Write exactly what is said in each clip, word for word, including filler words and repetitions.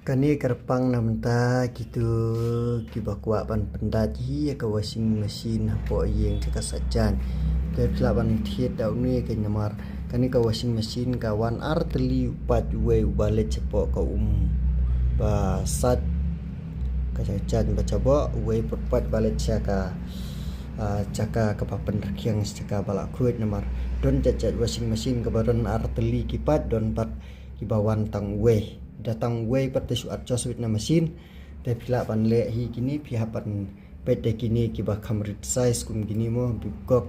Kane ka kyrpang na mynta kito kiba kwah ban pyndait hi ïa ka washing machine hapoh ïing jaka Saitjaiñ. Te phi lah ban thied da une ka namar kane ka washing machine ka wan ar tylli u pait uwei uba leit shapoh ka um ba sait ka jaka jaiñ ba jaboh, uwei pat u pait ba leit sha ka ah, jaka kaba pynrkhiang sha jaka ba la khuid namar don jait jait washing machine kaba don ar tylli ki pait, don pat kiba wan tang uwei. Da tang uwei pat te shu adjust wit na machine. Te phi lah ban leh hi kine, phi hap ban peit da kine kiba kham rit size kum kine mo, bib kok.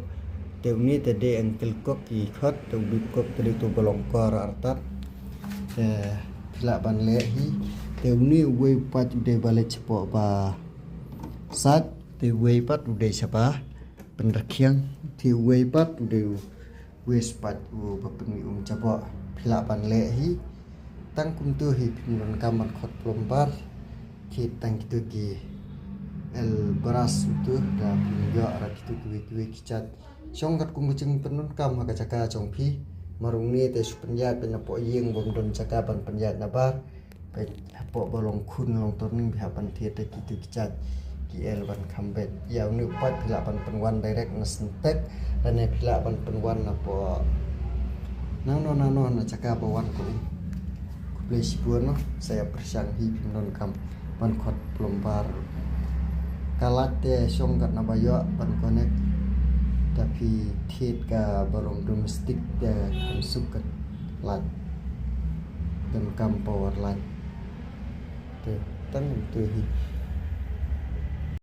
Te une te dei Uncle Coke ki khot, te u bib kok te dei uto ba long kor artat. Te phi lah ban leh hi. Te une uwei u pait u dei ba leit shapoh ba sait, te uwei pat u dei shaba pynrkhiang, te uwei pat u dei u wei u pait uba pynmih um jaboh. Phi lah ban leh hi. Tang kumto hi phim donkam ban khot plumber. Thied tang kito ki el brush uto da phim ïoh ra kito kiwei kiwei ki jait. Shong katkum ka jingpyndonkam ha ka jaka jong phi. Mar une te shu pynïaid pynïaid hapoh ïing, bym don jaka ban pynïaid nabar. Peit hapoh ba long khun long turning, phi hap ban thied da kito ki jait ki el ban kham beit. Ïa une u pait phi lah ban pynwan direct na Sintex, lane phi lah ban pynwan napoh nangno nangno na jaka ba wan ka um. Khublei shibun noh, sa ïa pyrshang hi, phim donkam ban khot plumber. Ka light te shong katno ba ïoh ban connect. Da phi thied kaba long domestic te kham suk ka light. Donkam power light. Te tang kumto hi.